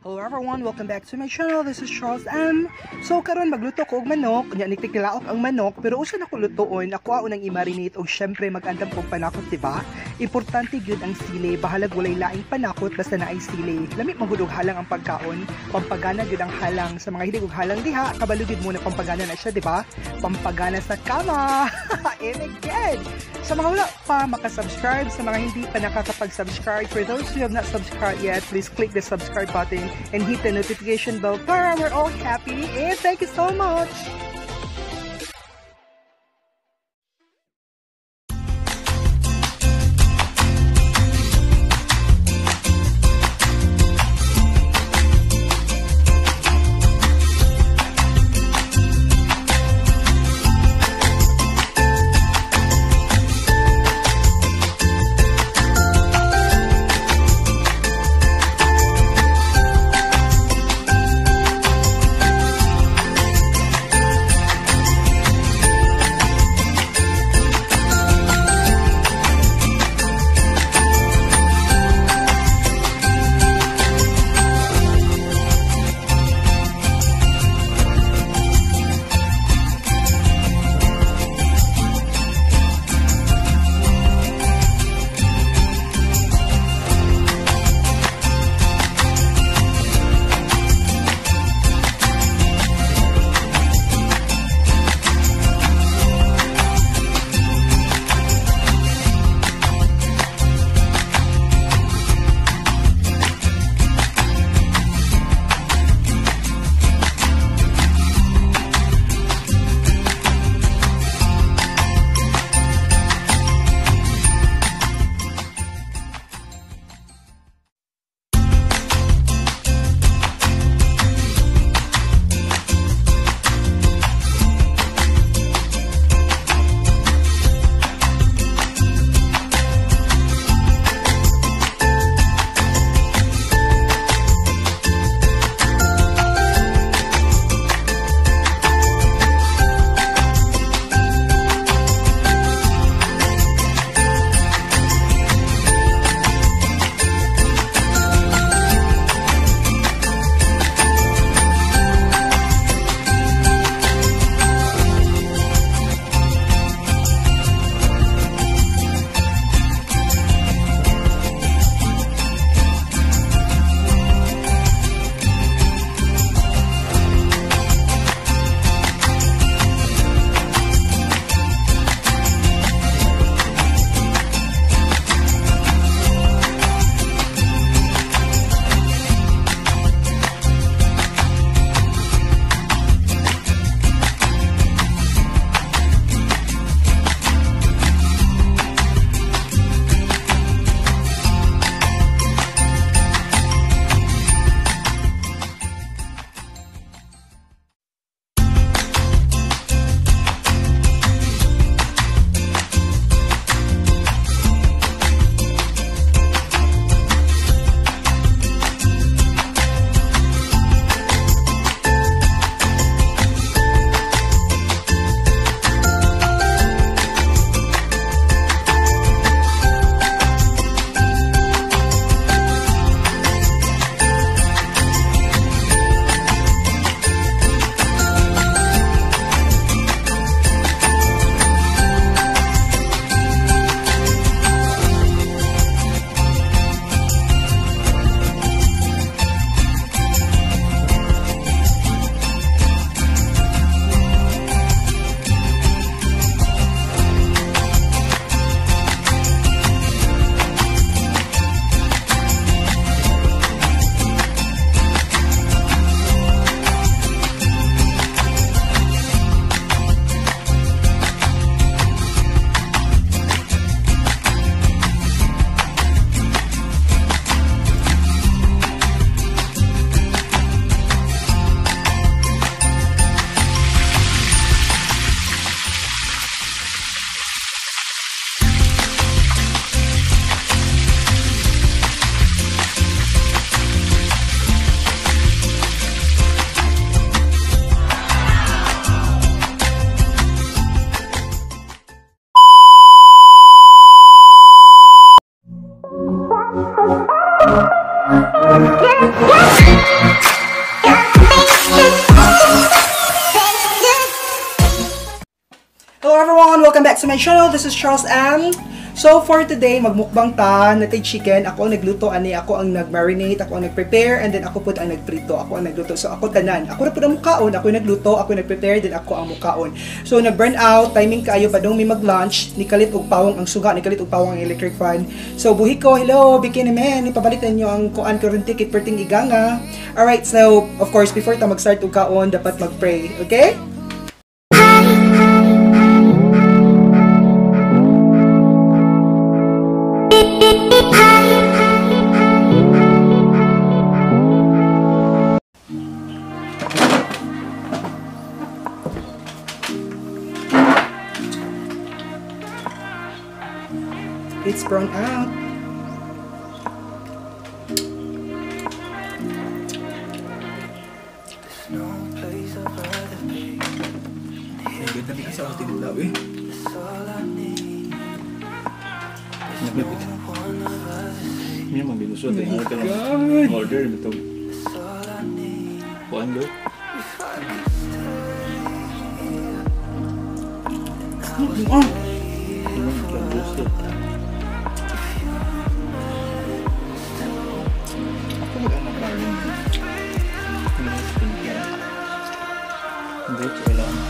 Hello everyone, welcome back to my channel. This is Charles M. So karon magluto ko og manok, nya nigtikilaok ang manok, pero usa na ko lutoon, ako unang i-marinate og syempre mag-andam kog panakot, di ba? Importante gyud ang sili, bahalag walay laing panakot basta naay sili. Lami man gud og halang ang pagkaon, pampagana gyud ang halang sa mga hilig og halang diha, kabalo gyud mo na pampagana na siya, di ba? Pampagana sa kama. And again, sa mga wala pa makasubscribe, sa mga hindi pa nakakapag-subscribe, for those who have not subscribed yet, please click the subscribe button and hit the notification bell para we're all happy. And thank you so much! Hello everyone! Welcome back to my channel. This is Charles M. So for today, magmukbang ta, natay chicken. Ako ang nagluto, ani ako ang nagmarinate, ako ang nagprepare, and then ako pud ang nagprito, ako ang nagluto. So ako tanan. Ako ra pud ang mukaon, ako nagluto, ako nagprepare, then ako ang mukaon. So nag-burn out, timing kaayo padung mi mag-lunch, nikalit og pawong ang suga, nikalit og pawong ang electric fan. So buhi ko, hello, bikini man, ipabalik ninyo ang kuan karon ticket perting iganga. Alright, so of course before ta mag-start og kaon, dapat mag-pray, okay? It's brown out. There's no place I'd rather be. Ganda may isa akong tinulaw eh. It's all I need. There's no one I'd rather see. Hindi naman binusot eh. Ano ka God. lang order ito. It's all I need. Kuan do? If I could stay here, then I would Ah! stay here Ano forever. Ako mag-ano pa rin. Skincare. Hindi, kailangan.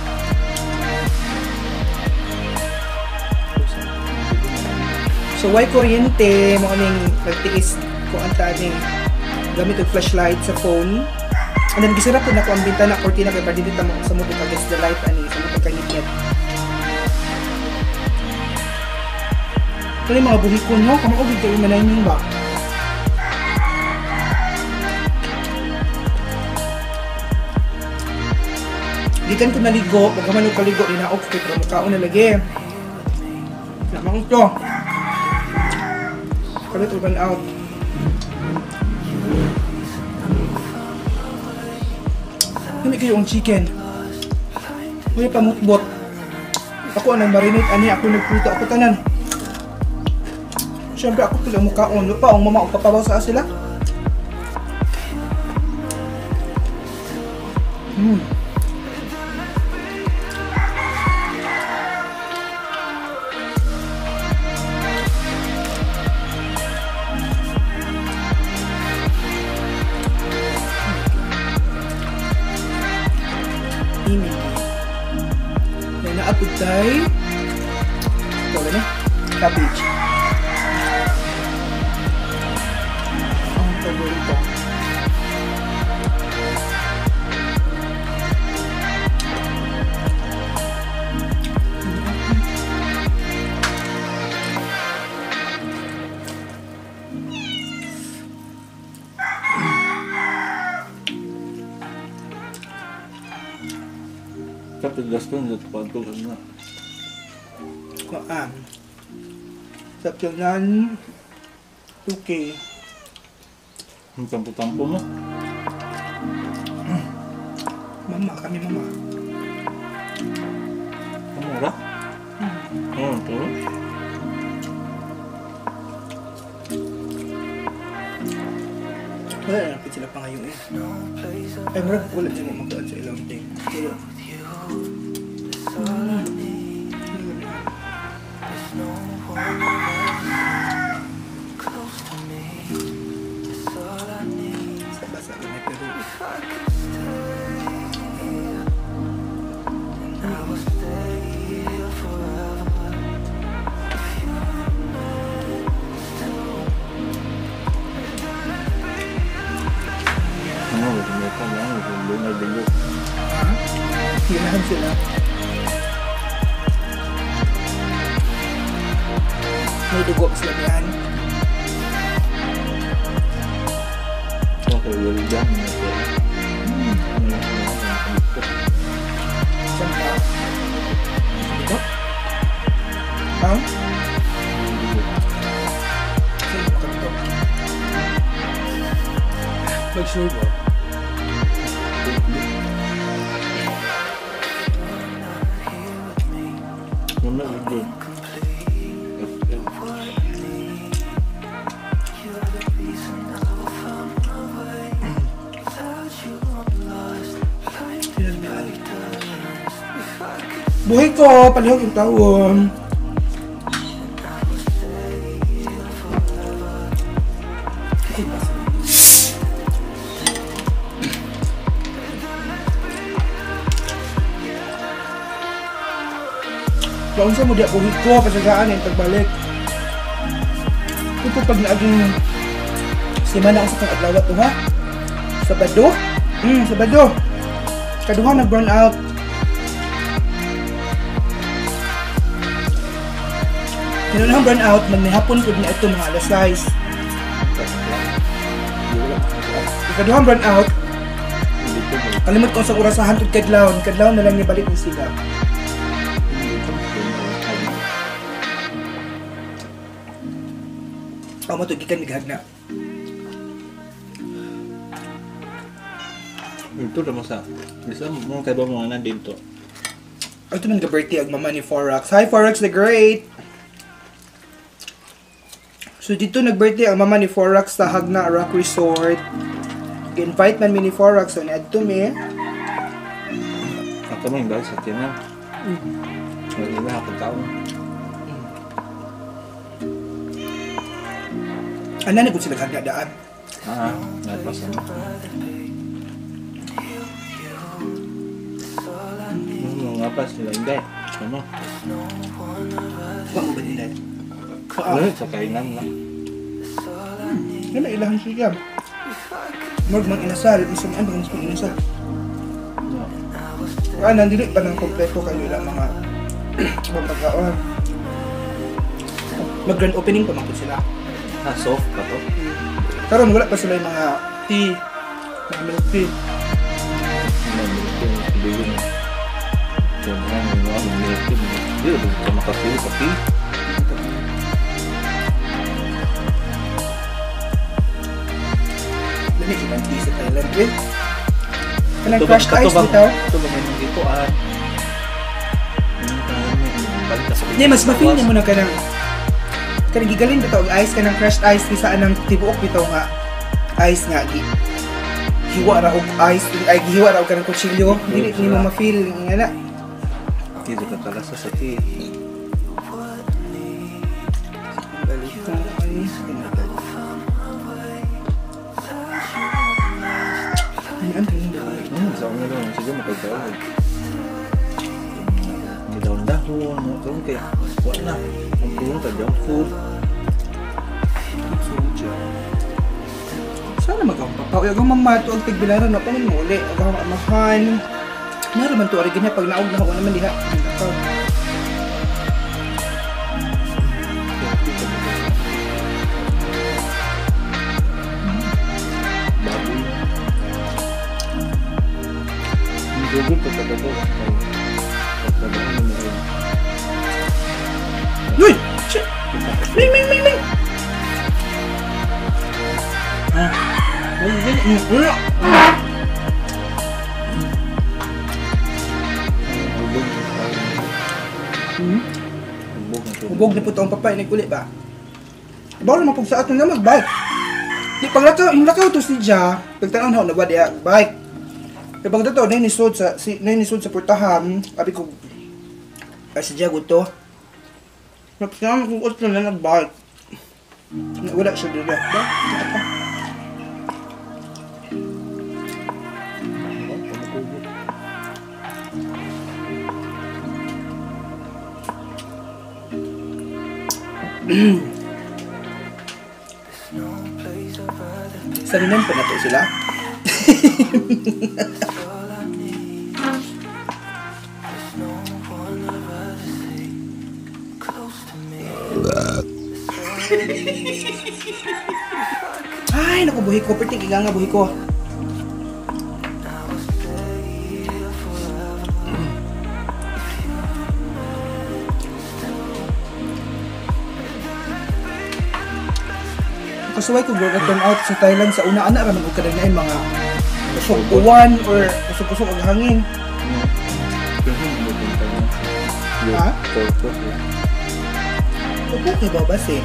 So why kuryente mo ning nagtiis ko ang taning gamit og flashlight sa phone. And then gisara ko na ko ang bintana kortina kay para dili ta mo sa mo against the light ani sa mo kainit. Kani mga buhi ko no, kamo og kayo manay ninyo ba? Gikan ko naligo, pagka man og kaligo dinaog ko kay para mukaon na lagi. Lamang to. Kalit urban out. Hindi kayo ang chicken. Wala pa mutbot. Ako ang nagmarinate, ani ako nagprito, ako tanan. Siyempre ako pila mukaon. Lupa ang mama o papabaw sa sila. May naapod tayo. Ito na cabbage. Ang favorito. Kapag gaston, ito pa na. Kuan. Sa pilan 2K. Ang tampo-tampo mo. Mama, kami mama. Ang mura? Oo, ito. Wala na lang sila pa ngayon eh. Ay, murag wala dyan mo magkaan sa ilang thing. Pero, It's all I need. There's no one I'd rather see close to me. It's all I need. Sa basa ko na pero If I could stay here, then I would stay here forever. If you remain still, Ano, may pa yan. May dugo. Hirahan sila. May dugo sila diyan. Okay, well done. Saan ka? Dito? Ha? Saan ka dito? Mag-sure ba? Wala, good. What I need, you're the reason I will find my way. Buhi ko, palihog yung taon. Kaunsa mo diya buhi ko, pasagaan yung pagbalik. Ito pag naaging simana ako sa kang adlaw to ha? Sabado? Sabado. Kaduha nag-burn out. Kinunahang burn out, magnihapon po na ito mga alas 6. Ikaduhang burn out, kalimot ko sa orasahan tug kadlawon. Kadlawon na lang nibalik ni sila. Ako mo ito, gikan mighagna. Ito naman sa, bisa mo kay ba mga na dito. Ito nang birthday ang mama ni Forax. Hi Forax the Great! So dito nag-birthday ang mama ni Forax sa Hagna Rock Resort. Invite man mi ni Forax, so ni-add to me. Ako mo yung dahil sa tiyan. Wala na akong tao. Ano na kung sila hagna daan? Ah, nagpasa. Nga pa sila hindi. Ano? Huwag mo ba nila? Ano, sa kainan lang. Ano, ilahan siya. Murag mang inasal. Minsan ano, mas mang inasal. Ah, nandili pa ng kompleto kayo ilang mga pagkaon. Mag-grand opening pa man po sila. Ah, soft pa to? Karon wala pa sila yung mga tea, mga milk tea. Mga milk tea, mga milk tea. Hindi, hindi ka makapili sa tea. Dami ibang tea sa Thailand, eh. Kanang crushed ice dito. Ito ba may nandito, ah. Hindi, mas ma-feel niya muna ka ng kanang gigalin bitaw og ice, kanang crushed ice kaysa anang tibuok bitaw nga ice nga gi hiwa ra og ice, ay gihiwa ra og kanang kutsilyo. Dili ni mo ma-feel nga na. Dito ka kalasa sa tea. Sa una lang, sige makagawag. Hindi dahon-dahon, no? Karoon kaya, wala na. Ang kulong ka, junk food. Sana magkampapa. Uy, agaw mamato ang tigbilaran, no? Paano mo uli? Agaw amahan. Meron man to, ari ganyan, pag naog na ako naman diha. Google ko talaga. Uy! Shit! Ming! Ming! Ming! Ming! Hubog na po ito ang papay. Nagkuli ba? Bawal naman po sa atin na mag-bike. Di paglakaw, yung lakaw to si Ja, pagtanong na ba diya, bike. Kaya pagdato, nahinisod sa portahan, sabi ko, ay si Ja, guto. Napsinama kong utlo na nag-bike. Wala siya dito. Ba? Salinan pa na to sila. Ay, naku, buhi ko. Perting iga nga buhi ko. Kasuway ko go turn out sa Thailand sa una ana ra man og kadagnaay mga kusog uwan or kusog-kusog og hangin. Ha? Opo kay ba base?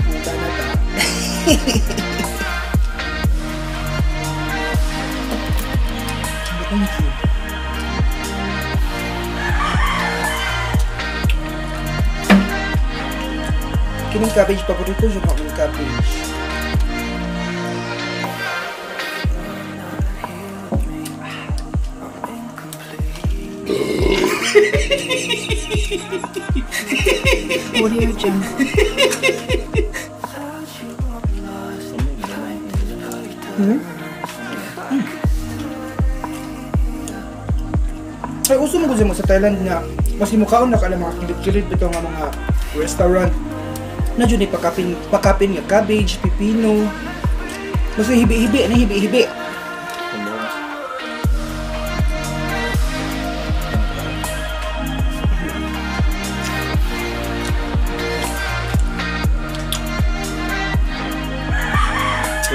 Punta na ta. Thank you. Kining cabbage, paborito siya ng cabbage. Audio Jungle. Ay, uso mo mo sa Thailand na mas mukaon na ka mga kilid-kilid bitaw nga mga restaurant na jud ni pakapin nga cabbage, pipino. Mas hibi-hibi, na hibi-hibi.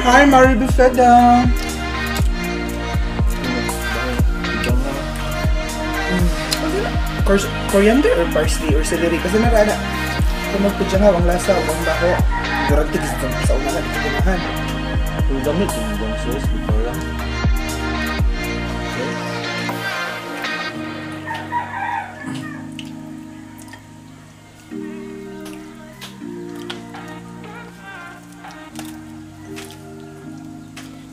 Hi, Mary Bufeda. Coriander or parsley or celery kasi narana kung magpudya nga ang lasa o ang baho durante tigis sa una na ganahan. Kung gamit yung sauce bitaw lang.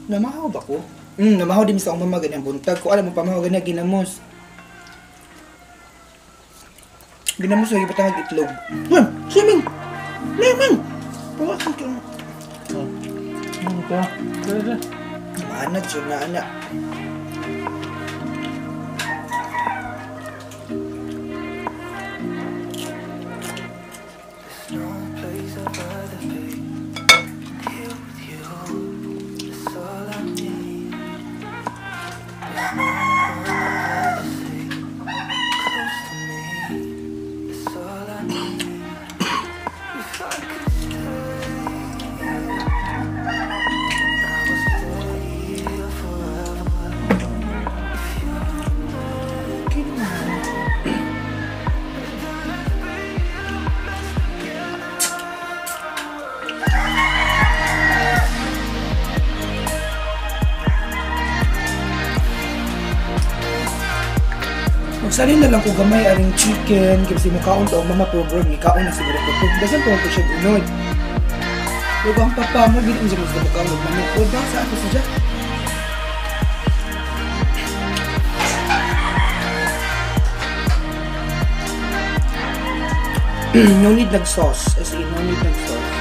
Namahaw ba ko? Namahaw din sa akong mama ganyang buntag ko. Alam mo pamahaw ganyan ginamos. Ginamos sa iba tangag itlog. Swimming! Lemon! Pawakan ko. Ano ka? Maanad siya na anak. Magsalin na lang ko gamay aring chicken kasi mukaon to ang mama program ikaon na siguro ko. Dasan po ko siya gunod. Pero ang papa mo gid unsa mo sa mukaon og manok ko ba sa ato siya. No need nag sauce, as in no need nag sauce.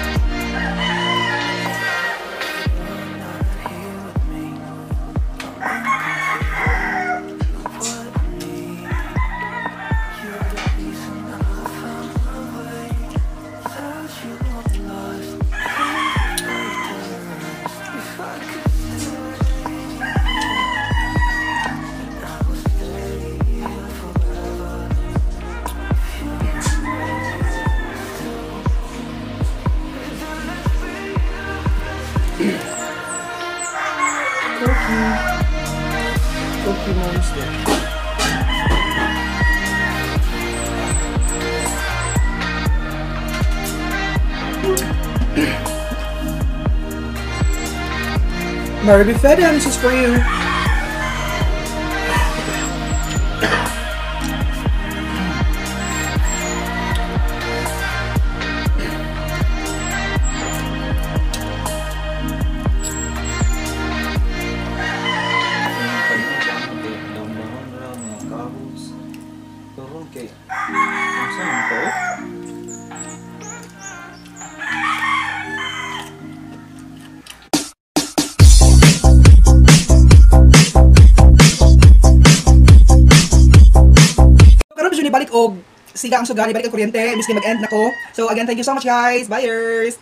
Cookie Monster. Mary Bufeda, this is for you. Balik og siga ang sugali, balik ang kuryente, miski mag-end na ko. So again, thank you so much guys. Buyers!